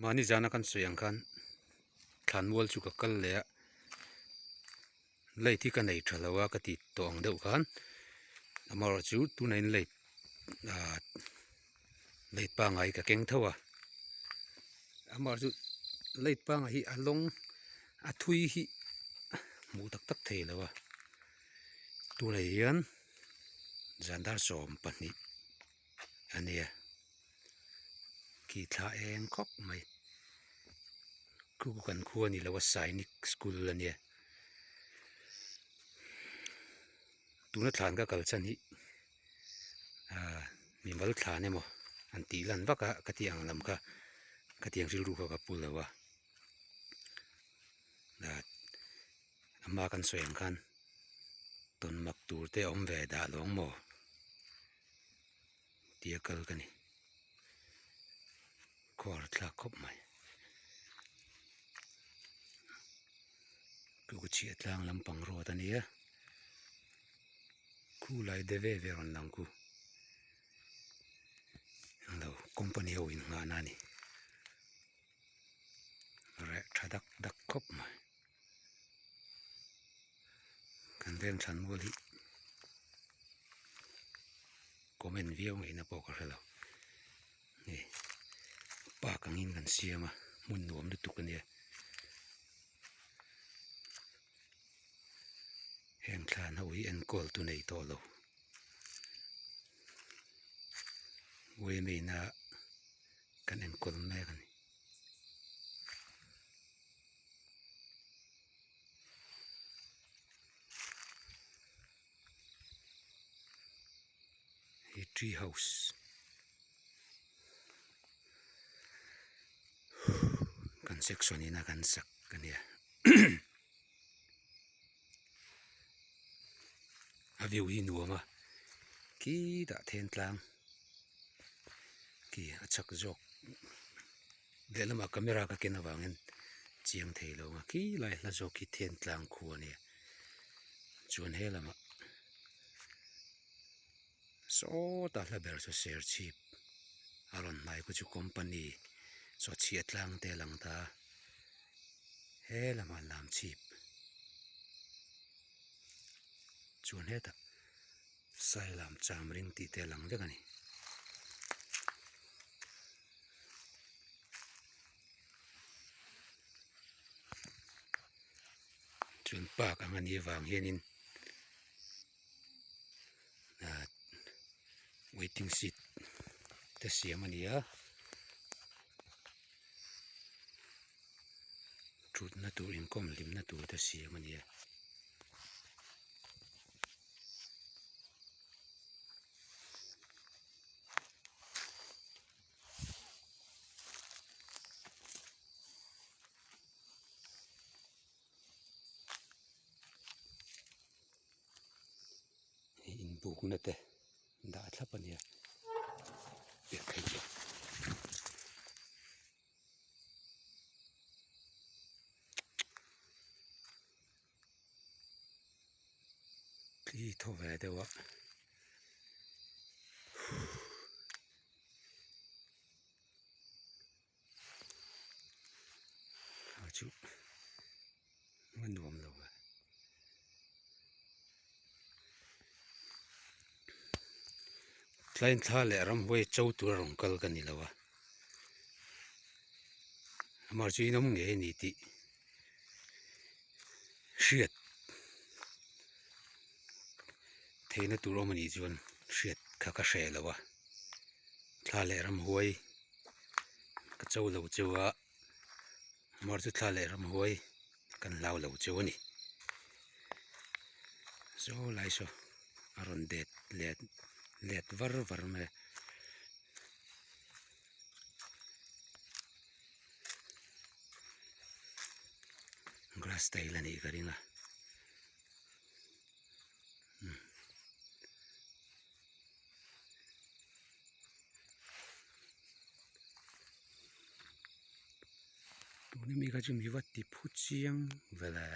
Mahni zana kan sawi ang khan thlanmual chu ka kal leh a light hi ka nei tha lo a ka ti tawh ang deuh khan amaherawhchu tunah hian light ah light pangngai ka keng tho a amaherawhchu light pangngai hi a lawng a thui hi hmuh tak tak thei lo a tunah hian zan dar 12 a nia khi thla eng khawp mai khu khu kan khua ni lo a sainik school a nia tuna thlan ka kal chhan hi ahh mimal thlan emaw an tih lan vak a ka tih ang lam kha ka tih ang rilru kha ka pu lo a ahh a hma kan sawi ang khan tawn mak tur te a awm ve dah lo ang maw. Tia kal ka ni khuar thlak khawp mai chu chhiah tlang lampang road a nia khu lai de ve ve rawn lang khu englo company ho in nghah na a ni reh tha dak dak khawp mai kan veng thlan mual hi. Comment viau ngaihna pawh ka hre lo hei park angin kan siam a hmun nuam lutuk a nia heng thlan ho hi enkawl tu nei tawh lo uimeina kan enkawl mek a ni. Hei tree house kan section in a kan sak a nia a view hi nuam a khitah then tlang khi a chak zawk lehlamah camera ka ken avangin chiang thei lo ang a khilai hla zawk khi then tlang khu a nia chuan he lamah sawta hla ber chu serchhip a rawn hnai khu chu company chaw chhiah tlang te a lang ta a he lamah lam chhip chuan hetah sailam cham ring tih te a lang vek a ni. Chuan park ang a nih avang hianin ah waiting seat te siam a ni a thutna tur inkawm hlimna tur te siam a ni a. Hei inbukna te dah thlap a nia thli thaw ve deuh a. A chu a nuam lo ve tlai thla leh ramhuai cho tur a rawn kal ka ni lo a amah chu in awm ngei a ni tih hriat theihna tur awm a nih chuan hriat kha ka hreh lo a thla leh ramhuai ka cho lo cheu a mar chu thla leh ramhuai kan hlau lo cheu a ni saw lai saw a rawn det let let var var mai a. Grass tile a nih ka ring a. Tuna mi kha chu mi va ti phu chiang vel e.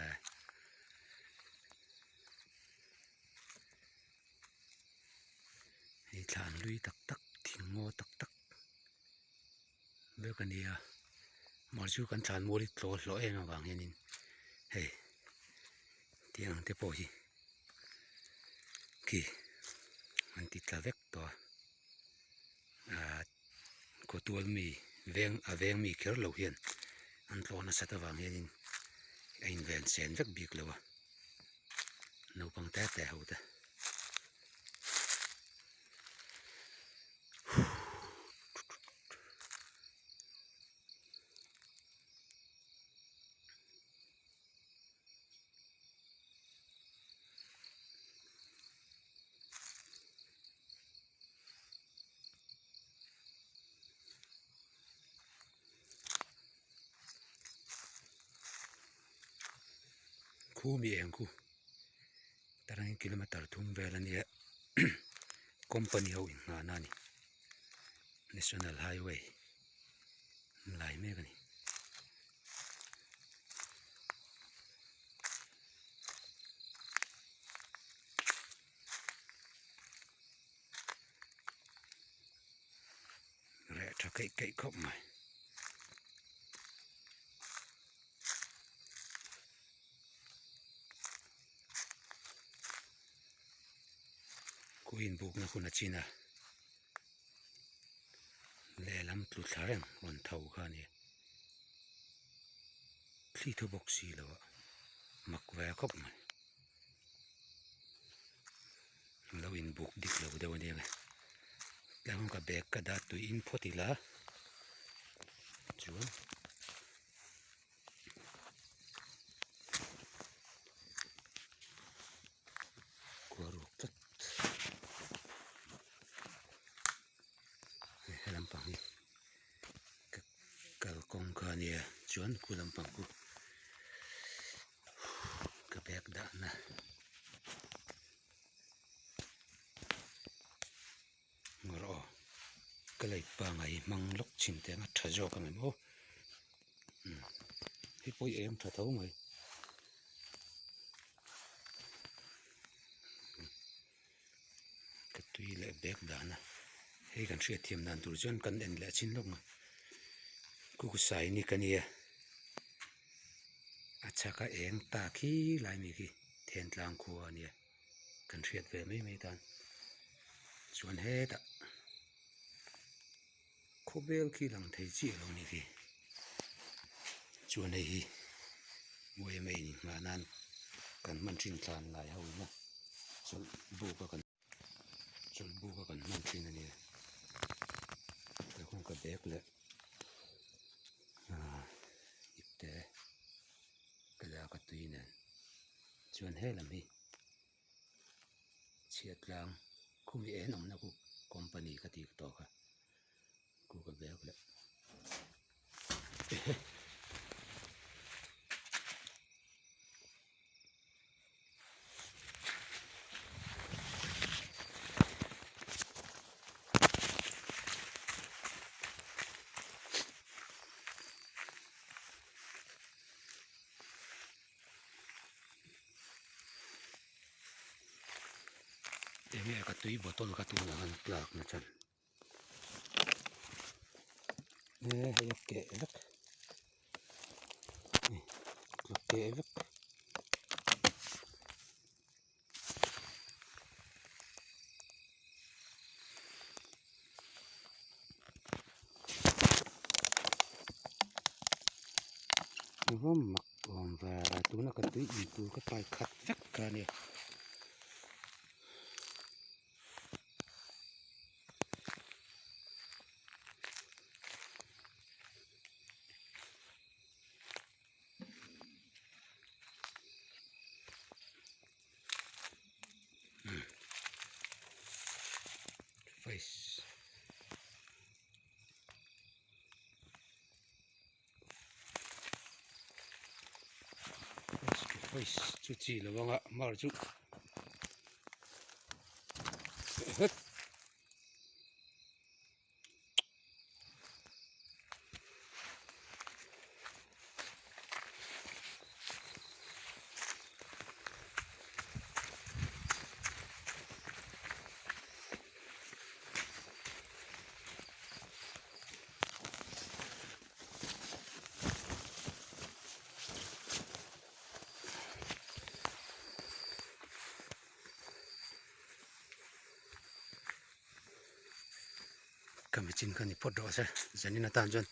Hei thlan hlui tak tak thing ngaw tak tak vek a ni a. Mahse chu kan thlan mual hi tlaw hlawh em avang hianin hei tiang ang te pawh hi khi an ti tla vek tawh a ahh khawtual mi veng a veng mi kher lo hian an tlawh nasat avang hianin a inven sen vek bik lo a naupang te te ho te. Khu mi eng khu tarangin kilometer thum vel a nia company ho inngahna a ni national highway an lai mek a ni. Reh tha keih keih khawp mai. Khu inbukna hun a chin a lehlam tlu thla reng rawn tho kha a ni thli thu bawk si lo a mak ve khawp mai. Lo inbuk dik lo deuh a nia nge tlangah ka bag ka dah tui in phawt ila chuan khua ruak tlat he lampang hi ka kalkawng kha a nia chuan khu lampang khu ka bag dahna. Ngawr aw ka lei pangai hmang lawk chin te anga tha zawk ang em aw umm hei pawh hi eng tha tho mai ka tui leh bag dahna hei kan hriat thiam dan tur chuan kan en leh chin lawk ang kukusai ni ka nia a chhak a eng ta khi lai mi khi thentlang khua a nia. Kan hriat ve mai mai tan chuan hetah khawvel khi lang thei chiah lo a ni khi chuan hei hi yma in nghah nan kan hman thin thlan lai ho ina chawlh buk a kan chawlh buk a kan hman thin a ni a ka bag leh ahh ipte ka dak a tui nen. Chuan he lam hi chhiat tlang khumi en awmna khu company ka tih tawh kha khu ka bag leh ehe. Enge ka tui bottle ka tunah khan tlak na chan e hei a keh vek a keh vek. Engvawm mak awm ve tuna ka tui in tur ka pai khat vek kha a nia. Face face chu chi lo anga mar chu het. Khami chin kha ni phawt rawh se zanin atan chuan.